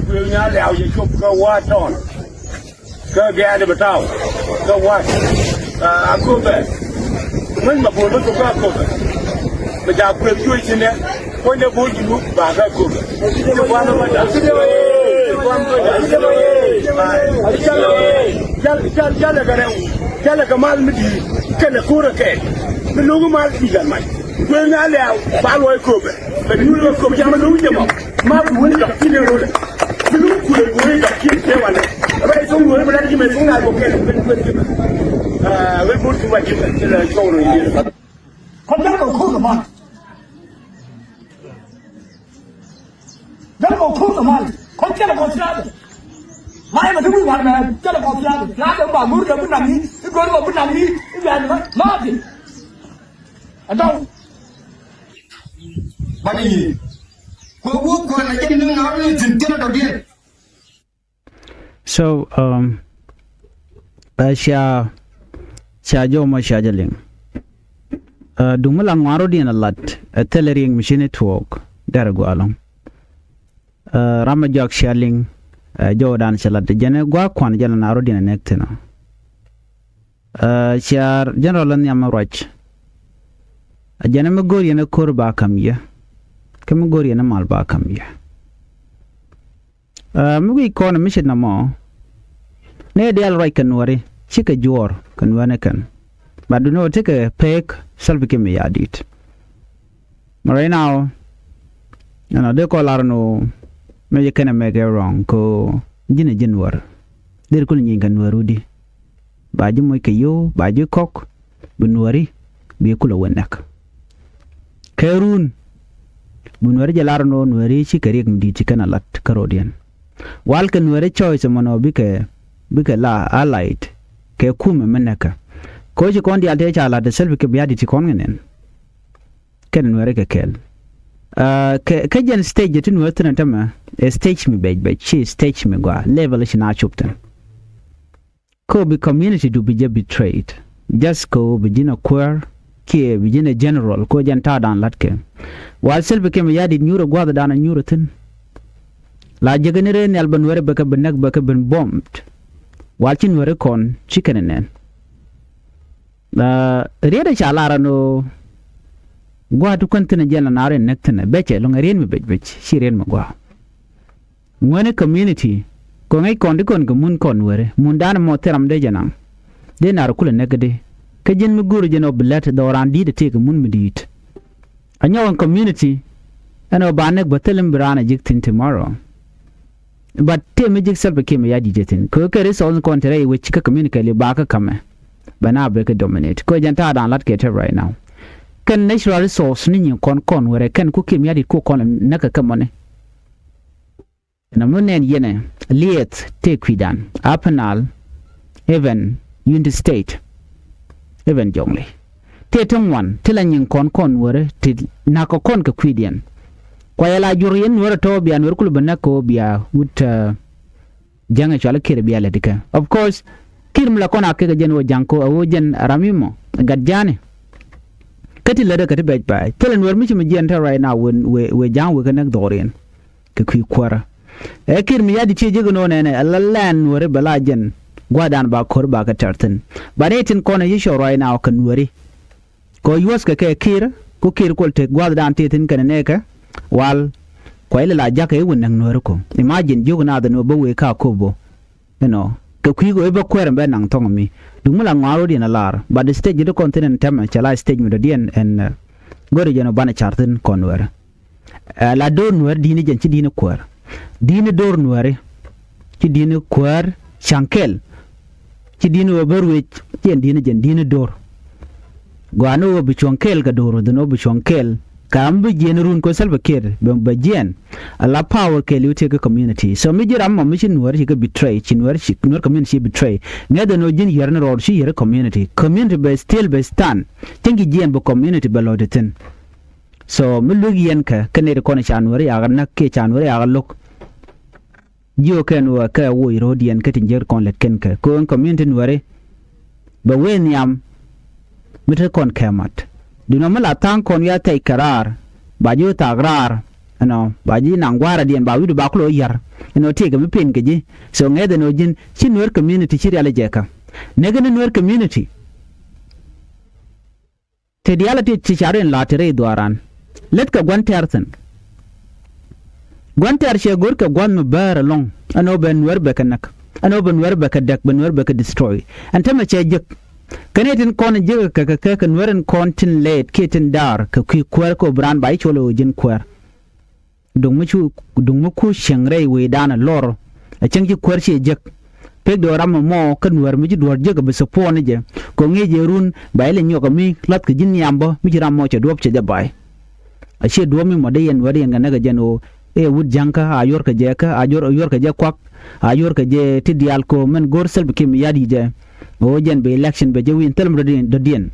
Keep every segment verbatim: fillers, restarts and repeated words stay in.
Kuël Nhial Liaw cɛ cop kä Wa̱a̱ Tɔɔn. Kä gɛɛt bi taw kä Wa̱a̱, a, Aköbɛ. Ŋäc ma bo̱o̱l bä thok kä Aköbɛ. Mi ca kuël cuec thi̱n ɛ. Kuɔ̱ny dee bo̱o̱l Junub ba kä Aköbɛ. Ti gua̱n bä da. Ti gua̱n bä da. Jal, jal, jal ɛ kɛ rɛw. Jal ɛ kɛ mal mi di̱i̱t. Kɛnɛ ko̱r ɛ kɛɛl. Mi lo̱k mal di̱i̱t an mac. Kuël Nhial Liaw ba luɔc Aköbɛ. Bɛ nyuur kä Aköbɛ jam mi lo̱k jɛ mɔ. Ma bi wun dɔk ti ne role. Bi lu kuël wun dɔk ti ne wane. Aba isoŋ wun bi la di me soŋ na ko kɛn ben ben ti. Ah, we bur ti wa di me ti la show ro yi. Kɔn jal kɔ kur kɛ mal. Jal kɔ kur kɛ mal. Kɔn jal kɔ siade. Ma yɛ ma ti wi war mɛ jal kɔ siade. Siade ba ŋur kɛ bi nam ni. I gor kɔ bi nam ni. I yan ma. Ma bi. Adɔw. Bani yi. Ko wuk ko na jɛ ni ŋaru ni tin kɛnɛ dɔdiɛn. So, um, uh, cia, cia jɔw mɔ cia jɛ liŋ. Uh, duŋ mi la ŋuan rɔ̱diɛn a lat, ɛ thilɛ riɛŋ mi ci ni tuɔɔk, derɛ gua̱a̱ ɛlɔ̱ŋ. Uh, ram mi jɔak cia liŋ, uh, jɔwdan cia lat, jɛn ɛ gua̱a̱ kuan jɛ la na rɔ̱diɛn a nɛk thi̱n ɔ. Uh, cia General a nhiam mi ruac. Uh, jɛn ɛ mi go̱o̱r yɛn ɛ ko̱r ba ka̱m yɛ. Kä mi go̱o̱r yɛn ɛ mal ba ka̱m yɛ. Ɛ, mi wi̱i̱ kɔn mi ce̱t nɔmɔ. Ni diaal ruac kɛ nuääri, cikɛ juɔ̱ɔ̱r kɛ nuääri kɛn. But duŋni ɣöö tekɛ pek Salva Kiir Mayardit. Mɛ right now, ɛnɔ dee kɔn lar ni ɣöö mi jɛ kɛnɛ mɛk ɛ wrong kɛ ɣöö ji̱n ɛ ji̱ nuäär. Dee kul nyieeny kɛ nuäär wudi. Ba ji̱ moc kɛ yio̱w, ba ji̱ kɔk, bi nuääri, bi kulɛ wä näk. Kɛ run, bi nuääri jɛ lar ni ɣöö nuääri cikɛ riɛk mi di̱i̱t ci kɛn a lat kä ro̱diɛn. Wal kɛ nuääri choice mɔnɔ bikɛ, bikɛ la allied kɛ kumɛ mi näkä. Kɛ ɣöö ci kɔn diaal tëë ca lat ɛ Salva Kiir Mayardit ci kɔn kɛ nɛn. Kɛn nuääri kɛ kɛɛl. Ah, kɛ, kɛ jɛn stage ti nuääri thi̱n ɛ tämɛ, ɛ stage mi bɛc bɛc, ci stage mi gɔaa, level ci na cop thi̱n. Kɛ ɣöö bi community du bi jɛ betrayed. Just kɛ ɣöö bi ji̱n a kuäär kiɛ bi ji̱n a general kɛ ɣöö jɛn ta̱a̱dan la̱tkɛ. Wal Salva Kiir Mayardit nyuurɛ gua̱a̱thdan a nyuurɛ thi̱n. La jekɛ ni rɛy nhial bɛ nuäärɛ bɛ kɛ bi näk bɛ kɛ bi bombed. Wal ci nuäärɛ kɔn ci kɛn ɛ nɛn. La riet ɛ ca lar ɛn ɣöö gua̱a̱th ti kuän thi̱n ɛ jɛn la naar in näk thi̱n ɛ becɛ lɔŋ ɛ riet mi bec bec ci riet mi gua̱a̱. Ŋuäni community kɛ ŋäc kɔn ti kɔn kɛ mun kɔn weri mundan mɔ thil ram dee jɛ naŋ. Dee nar kulɛ näk di kä ji̱n mi go̱o̱ri jɛn ɔ bi lät dhɔran di̱i̱t ɛ tëëk kɛ mun mi di̱i̱t. A nyɔk ɛn community ɛn ɔ ba näk bä thil in bi raan a ji̱k thi̱n tomorrow. But tëë mi ji̱k Salva Kiir Mayardit jɛ thi̱n kɛ kɛ resource kɔn te rɛy wec kä community kɛ li ba kä kamɛ. Bɛ na bɛ kɛ dominate kɛ jɛn ta̱a̱ da̱a̱n lat kɛ te right now. Kɛn natural resource ni nyin kɔn kɔn wɛrɛ kɛn ku Kiir Mayardit ku kɔn näk kɛ kɛ mɔni. Ɛn ɛmɔ nɛn yɛnɛ liɛth tëë kui̱dan Upper Nile, even Unity State, even Jonglei. Tëë ti ŋuan ti la nyiŋ kɔn kɔn nuäärä ti na̱k kɛ kɔn kɛ kui̱diɛn. Kua yɛ la jur yɛn nuäärä tɔ̱ bia nuäärä kulɛ bä näk kɛ ɣöö bia wut, uh, ja̱ŋ ɛ cual Kiir bia lät ikä. Of course, Kiir mi la kɔn a kek ɛ jɛn ɣöö ja̱ŋ kɛ ɣöö jɛn ram imɔ gat ja̱a̱ni. Kä ti lätdä kä ti bɛc ba̱a̱c thilɛ nuäär mi ci mi jiɛn te right now wëë, wëë, wëë ja̱a̱ŋ wëë kɛ näk dhɔriɛn. Kɛ kui̱ kuäärä. Ɛ Kiir Mayardit ciɛ ji̱ kɛ no̱o̱ŋ nɛnɛ ɛ la lɛn nuääri bɛ la jɛn gua̱a̱thdan ba ko̱r ba kɛ tɛr thi̱n. Ba ni tin kɔn ɛ ci cɔɔr ruac na ɔ kɛ nuääri. Kɛ ɔ yuɔ̱thkɛ kɛ Kiir ku Kiir kuɔl tek gua̱a̱thdan tëë thi̱n kɛnɛ nɛɛkɛ wal. Kuay lɛ la jakä i̱ wä näk nuääri ku imagine jiök naath ɛn ɣöö bä wëë ka ko̱p bä. Inɔ kɛ kui̱ kɛ wee bä kuɛɛr ɛn bɛ naŋ thɔŋ mi duŋ mi la ŋɔaar ro̱diɛn a lar but stage ti kɔn thi̱n ɛn tɛmɛ cɛ la stage mi dɔ̱diɛn ɛn. Go̱ri jɛn ɔ banɛ car thi̱n kɔn nuäärä. Ɛ la do̱r nuäär di̱i̱ni jɛn ci di̱i̱ni kuäär. Di̱i̱ni do̱r nuääri ci di̱i̱ni kuäär ca̱ŋ kɛl. Ci di̱i̱ni ɣöö bä ruëc ci ɛn di̱i̱ni jɛn di̱i̱ni do̱r. Gɔaa ni ɣöö bi cuɔ̱ŋ kɛl kɛ do̱r wä dhin ɣöö bi cuɔ̱ŋ kɛl. Ka mi bi jiɛn run kɛ Salva Kiir bɛ, bɛ jiɛn. A la power kɛl i̱ wä tiek kä community so mi ji̱ ram mɔ mi ci nuäär ci kɛ betray ci nuäär ci nuäär community ci betray. Ŋäth ɛn ɣöö ji̱n yiɛr ni rɔɔd ci yiɛr community community bɛ still bɛ stand. Cieŋ ci jiɛn bɛ community bɛ lɔc ti thi̱n. So mi luek yɛn kɛ kɛ nɛy ti kɔn ca nuääri yakä näk kiɛ ca nuääri yakä lo̱k. Jiök kɛn wä kɛ woc ro̱o̱diɛn kä tin jiäk ti kɔn lät kɛn kɛ kɛ ɣöö ɛn community nuääri. Bɛ wee nhiam mi te kɔn kɛ mat duundɛ mi la tha̱a̱ŋ kɔn wiaa thɛc kɛ raar. Ba ji̱ wä thaak raar. Ɛnɔ ba ji̱ naŋ gua̱a̱r adiɛn ba wi̱cdu ba kulɛ wä yär. Ɛnɔ tëëkɛ mi pen kɛ ji̱. So ŋɛth ɛnɔ ji̱n ci Nuer community ci rial ɛ jɛ kä. Näk ɛn Nuer community. Te diaal a ti ci car in la te rɛy dhuaaran. Lät kɛ gua̱n tɛɛr thi̱n. Gua̱n tɛɛr cɛ go̱r kɛ gua̱n mi bäär ɛlɔ̱ŋ. Ɛn ɣöö bɛ Nuäär bɛ kɛ näk. Ɛn ɣöö bɛ Nuäär bɛ kɛ däk, bɛ Nuäär bɛ kɛ destroy. Ɛn tämɛ cɛ jek. Kɛn i̱ tin kɔn jek kɛ kɛ kɛ kɛ Nuäär in kɔn tin lɛɛt kiɛ tin daar kɛ kui̱ kuäär kɛ ɣöö bi raan ba i̱ col ɣöö ji̱n kuäär. Duŋ mi cu, duŋ mi ku cieŋ rɛy wecdan ɛ lɔr. Ɛ cäŋ ci kuäär ciɛ jek. Pek dee ram ɛmɔ kä Nuäär mi ci duɔ̱ɔ̱r jek ɛ bi support ni jɛ. Kɛ ŋi̱i̱c ɛ run ba ilɛ nyuɔk ɛ mi lath kɛ ji̱ nhiam bä mi ci ram mɔ cɛ duɔ̱ɔ̱p cɛ jɛ ba̱a̱y. A ciɛ duɔ̱ɔ̱p mi mɔ dee yɛn Nuäär yɛn kɛ näk ɛ jɛn ɣöö ɛ wut ja̱ŋkä a yuɔr kɛ jɛ kä a yuɔr, yuɔr kɛ jɛ kuak. A yuɔr kɛ jɛ ti diaal kɛ ɣöö mɛn go̱r Salva Kiir Mayardit jɛ. Ɣöö jɛn bɛ election bɛ jɛ win thil mi dɔ̱diɛn, dɔ̱diɛn.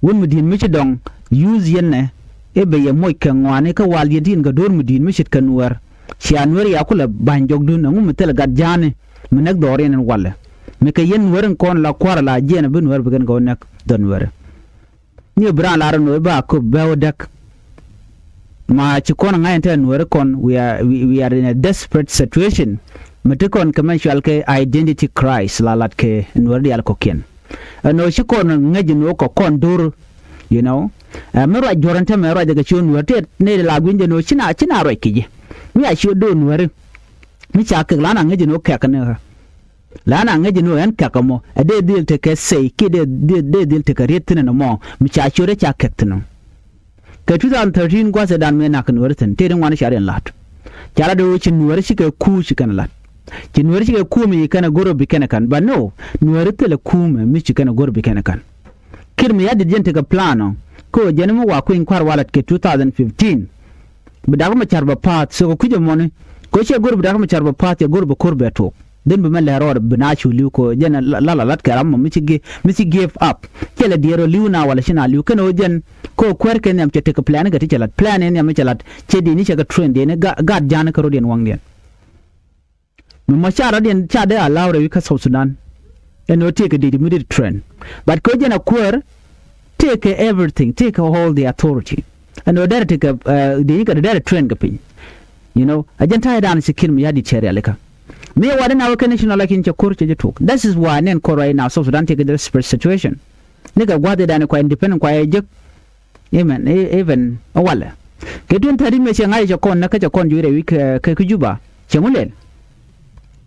Wun mi di̱i̱t mi ci dɔ̱ŋ use yɛn nɛ i̱ bɛ yɛ moc kɛ ŋɔaani kä wal yɛn ti yɛn kɛ do̱r mi di̱i̱t mi ce̱tkɛ Nuäär. Cia Nuäär ya kulɛ ba̱ny jɔkdun ɛŋu mi thilɛ gat ja̱a̱ni mi näk dhɔriɛn ɛn walɛ. Mi kɛ yɛn Nuäär in kɔn la kua̱r la jiɛn a bi Nuäär bi kɛn kɛ wä näk dhɔr Nuäärɛ. Ni bi raan lar ɛn ɣöö i̱ ba köp bɛ wä däk. Ma ci kɔn ŋa̱c ɛn te Nuäärɛ kɔn, we are, we, we are in a desperate situation. Mi ti kɔn kɛ mɛn cual kɛ identity crisis la lat kɛ Nuäärɛ diaal kɔ̱kiɛn. Ɛn ɣöö ci kɔn ŋäc ɛn ɣöö kɛ kɔn do̱r, you know. Ɛ mi ruac juɔ̱r ɛn te mɛ ruac ɛ kɛ ci ɣöö Nuäärɛ tëë nɛy la gui̱ny jɛ ɛn ɣöö ci na, ci na ruac kɛ ji̱. Mi a ci ɣöö do̱r Nuäärɛ. Mi ca kɛk la na ŋäc ɛn ɣöö kɛk ni ɣä. La na ŋäc ni ɣän kɛ̈k ɛmɔ ɛ dee dhil tekɛ say kiɛ dee, dee, dee dhil tekɛ riet thi̱n ɛn ɛmɔ mi ca ciöt ɛ ca kɛ̈k thi̱n ɔ. Kɛ two thousand thirteen gua̱thɛ dan mëë nak Nuäärɛ thi̱n tëë ri ŋuan ca riɛn la̱t. Ca lat ɣöö ci Nuäärɛ cikɛ kuuc ci kɛn la̱t. Ci Nuäärɛ cikɛ kuuc mi ci kɛn ɛ go̱r ɔ bi kɛn ɛ ka̱n. But no, Nuäärɛ thilɛ kuumɛ mi ci kɛn ɛ go̱r ɔ bi kɛn ɛ ka̱n. Kiir Mayardit jɛn tekɛ plan ɔ. Kä ɣöö jɛn mi wa kueny kua̱r wa lat kɛ two thousand fifteen. Bi Dak Macar bɛ pa̱a̱th, so kɛ kui̱c ɛmɔni. Kɛ ɣöö ciɛ go̱r bi Dak Macar bɛ pa̱a̱th, cɛ go̱r bɛ ko̱r bɛ tuɔɔk. Then bi mɛ lɛr rɔɔd bi na cu li̱w kɛ ɣöö jɛn la, la, la lat kɛ ram mɔ mi ci gi, mi ci give up. Cɛ lɛ diɛɛr ɣöö li̱w na walɛ ci na li̱w kɛn ɣöö jɛn kɛ ɣöö kuäär kɛ nhiam cɛ tekɛ plan kɛ ti cɛ lat. Plan in nhiam mi cɛ lat. Cɛ di̱i̱ni cɛ kɛ train diɛn gaat ja̱a̱n kä ro̱diɛn waŋdiɛn. Mi mɔ ca rɔ̱diɛn ca dee allow rɛy wi̱c kä South Sudan. Ɛn ɣöö tëëkɛ dee mi dee train. But kɛ ɣöö jɛn a kuäär, tëëkɛ everything, tëëkɛ all the authority. Ɛn ɣöö derɛ tëëkɛ, eh, dee kɛ derɛ train kɛ piny. You know, a jɛn ta̱yɛ dan ci Kiir Mayardit cɛ rialikä. Mi wä dee na wä kɛ national election cɛ ko̱r cɛ jɛ tok. That is why nɛn kɔr right now South Sudan tëëkɛ desperate situation. Ni kɛ gua̱th dan kua independent kua yɛ jek. Amen. E, even a walɛ. Kɛ twenty thirteen mëë cɛ ŋa̱c cɛ kɔn näk kä cɛ kɔn juic rɛy wi̱c kɛ, kɛ, kɛ Juba. Cɛ ŋu lɛl?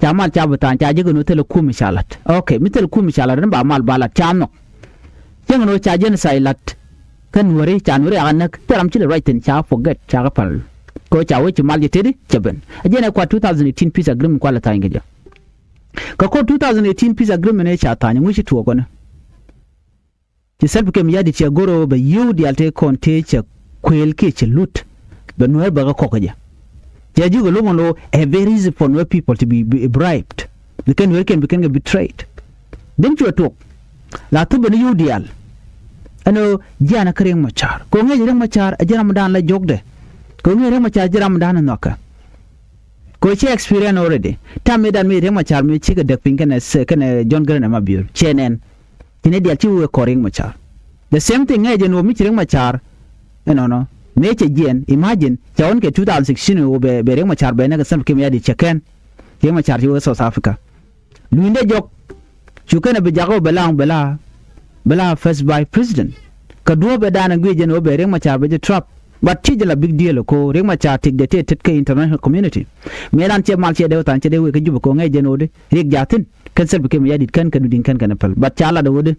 Ca mal ca bi tha̱a̱ŋ ca jek ɛn ɣöö thilɛ kum ca la̱t. Okay, mi thilɛ kum ca la̱t ni ba mal ba la̱t ca nhɔk. Cäŋ ɛn ɣöö ca genocide la̱t. Kä Nuääri ca Nuääri aka näk thil ram ci lɛ ruac thi̱n ca forget ca kɛ päl. Kɛ ɣöö ca wee ci mal jɛ teti cɛ ben. A jɛn ɛ kua two thousand eighteen peace agreement kua lɛ tha̱a̱ŋ kɛ jɛ. Kɛ kɔr two thousand eighteen peace agreement ëë ca tha̱a̱ŋ ŋu ci tuɔɔk kɔnɛ. Ci Salva Kiir Mayardit cɛ go̱r ɣöö bɛ yio̱w diaal tëë kɔn tëë cɛ kuëël kiɛ cɛ lut. Bɛ Nuäär bɛ kɛ kɔk kɛ jɛ. Cɛ ji̱ kɛ lo̱k ɛn ɣöö ɛ very easy for Nuer people to be, be bribed. Bi kɛn Nuäär kɛn bi kɛn kɛ betrayed. Then cuɛ tuɔk. La thop bɛ ni yio̱w diaal. Ɛn ɣöö jianɛ kä Riek Machar. Kɛ ɣöö ŋäc Riek Machar ɛ ji̱ ramdan la jɔkdɛ. Kɛ ɣöö ŋäc Riek Machar ji̱ ramdan ɛ nhɔakɛ. Kɛ ɣöö cɛ experience already. Tam mi dan mi Riek Machar mi cikɛ däk piny kɛnɛ, kɛnɛ John Garang de Mabior. Cɛ nɛn. Ci nɛy diaal ci wee kɔn Riek Machar. The same thing ŋäcɛ jɛn ɣöö mi ci Riek Machar. Ɛnɔnɔ mëë cɛ jiɛn, imagine, cɛ ɣɔn kɛ two thousand sixteen ɣöö bɛ, bɛ Riek Machar bɛ näk kɛ Salva Kiir Mayardit cɛ kɛn. Riek Machar ci wee South Africa. Lunyde jɔk. Cu kɛn ɛ bi jakä ɣöö bɛ la, bɛ la, bɛ la first vice president. Kɛ duɔ̱ɔ̱p ɛ da̱a̱n ɛ guic jɛn ɣöö bɛ Riek Machar bɛ jɛ trap. But ci jɛ la big deal ɛ ko̱ Riek Machar tëkdɛ tëë tet kä international community. Mëë ran cɛ mal cɛ dee wä tha̱a̱ŋ cɛ dee wee kä Juba ko̱ ŋäc jɛn ɣöö di Riek jaathin. Kɛn Salva Kiir Mayardit kɛn kɛ Nuäär di̱i̱n kɛn kɛn ɛ päl. But ca lat ɛ ɣöö di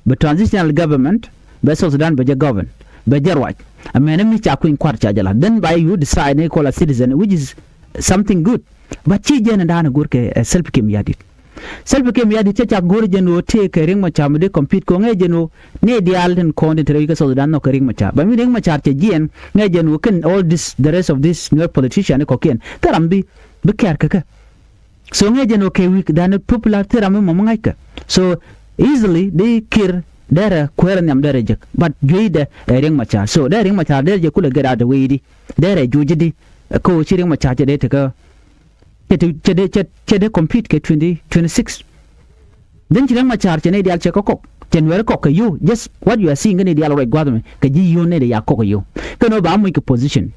bi transitional government, bɛ South Sudan bɛ jɛ govern, bɛ jɛ ruac. Amäni mi ca kui̱ny kua̱r ca jɛ la̱t. Then by you decide ni call a citizen, which is something good. But ci jɛn ɛ da̱a̱n ɛ go̱r kɛ, eh, Salva Kiir Mayardit. Salva Kiir Mayardit cɛ ca go̱r jɛn ɣöö tëëkɛ Riek Machar mi dee compete kɛ ɣöö ŋäc jɛn ɣöö nɛy diaal tin kɔn tin te rɛy wi̱c kä South Sudan nhɔk kɛ Riek Machar. But mi Riek Machar cɛ jiɛn ŋäc jɛn ɣöö kɛn all this, the rest of this Nuer politician kɔ̱kiɛn thil ram bi, bi kɛɛr kɛ kɛ. So ŋäc jɛn ɣöö kɛ wi̱i̱ dan popular thil ram mi mɔm ŋa̱ckɛ. So easily di Kiir derɛ kuäärɛ nhiam derɛ jek. But jueydɛ ɛ Riek Machar. So derɛ Riek Machar derɛ jɛ kulɛ get out the way di. Derɛ juuc di. Kä ɣöö ci Riek Machar cɛ dee tekä, cɛ dee, cɛ dee, cɛ, cɛ dee compete kɛ twenty twenty-six. Then ci Riek Machar cɛ nɛy diaal cɛ kɛ kɔk. Cɛ Nuääri kɔk kɛ yio̱w. Just what you are seeing kɛ nɛy diaal ruac gua̱a̱th ɛmɛ. Kɛ ji̱ yio̱w nɛy diaal ya kɔk kɛ yio̱w. Kɛn ɣöö ba muc kɛ position.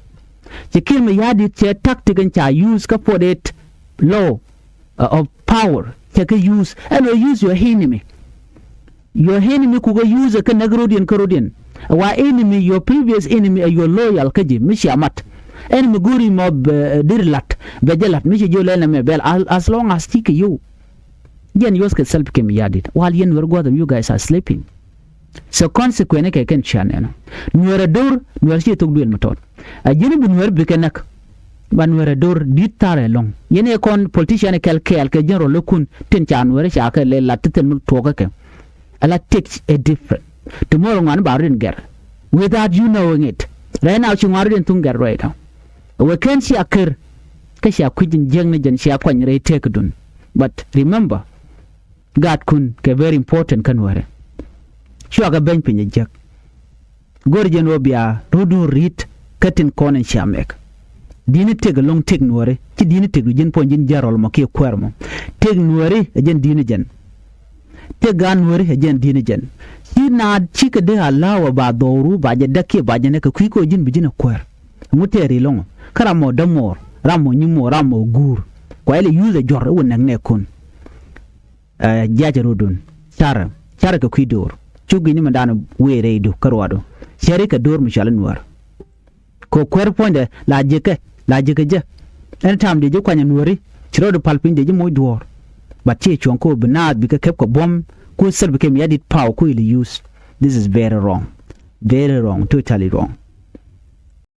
Ci Kiir Mayardit cɛ tactic in ca use kä forty-eight law uh, of power cɛ kɛ use. Ɛn ɣöö use your enemy. Your enemy kukɛ use kä näk rodiɛn kä rodiɛn. Wa enemy, your previous enemy ɛ your loyal kä ji̱ mi cia mat. Enemy go̱o̱ri mɔ bɛ dir la̱t bɛ jɛ la̱t mi ci ji̱ lɛl nɛmɛ bɛl as long as cikɛ yow. Jɛn use kɛ Salva Kiir Mayardit while yɛn Nuɛr gua̱th of you guys are sleeping. So consequence kɛ kɛn cia nɛnɔ. Nuɛr a do̱r, Nuɛr ci thok duël mi tɔt. A ji̱n bi Nuɛr bikɛ näk. Ba Nuɛr a do̱r di̱t tha̱r ɛlɔ̱ŋ. Yɛn ɛ kɔn politician kɛl kɛɛl kɛ general lä kun tin ca Nuɛr ca kɛ lɛ lat ti thil mi tuɔɔkä kɛ. Ala take a different. Tomorrow ŋuan ba rɔ̱diɛn gɛr. Without you knowing it. Right now ci ŋuan rɔ̱diɛn thuŋ gɛr right now. Wek kɛn cia ker. Kä cia kui̱c in jiäkni jɛn cia kuany rɛy tëëkdun. But remember, gaatkun kɛ very important kä Nuɛrɛ. Cua kɛ beny piny a jiäk. Go̱r jɛn ɣöö bia rutdun ri̱t kä tin kɔn in cia mɛk. Di̱ni tëk ɛlɔ̱ŋ tëk Nuɛri ci di̱ni tëk du ji̱n puɔ̱ny ji̱n ji̱ rɔl mɔ kiɛ kuɛɛr mɔ. Tëk Nuɛri ɛ jɛn di̱ni jɛn. Tëk gaat Nuɛri ɛ jɛn di̱ni jɛn. Ci na cikɛ dee a la̱wä ba dhɔru ba jɛ däk kiɛ ba jɛ nɛk kɛ kui̱ kɛ ɣöö ji̱n bi ji̱n ɛ kuɛɛr. Ŋut tɛɛr ilɔ̱ŋɔ kä ram mɔ dämuɔɔr ram mɔ nyimuɔɔr ram mɔ guur. Kuayɛ lɛ yuuth ɛ jɔr ɛ wä nɛk nɛɛkun. Ɛ jiacɛ rotdun carɛ carɛ kɛ kui̱ do̱r. Cuk gi̱ni mɛn da̱a̱n wëë rɛydu kä ruaadu. Cäri kɛ do̱r mi cɔal i̱ Nuäär. Kɛ kuäär puɔ̱nydɛ la ji̱kɛ la ji̱kɛ jɛ. Ɛn ta̱a̱m dee ji̱ kuany ɛ Nuääri ci rɔɔdu pal piny dee ji̱ moc duɔ̱ɔ̱r. But ciɛ cuɔ̱ŋ kä bi naath bikɛ kɛp kɛ buɔ̱m ku Salva Kiir Mayardit power ku ili use. This is very wrong. Very wrong, totally wrong.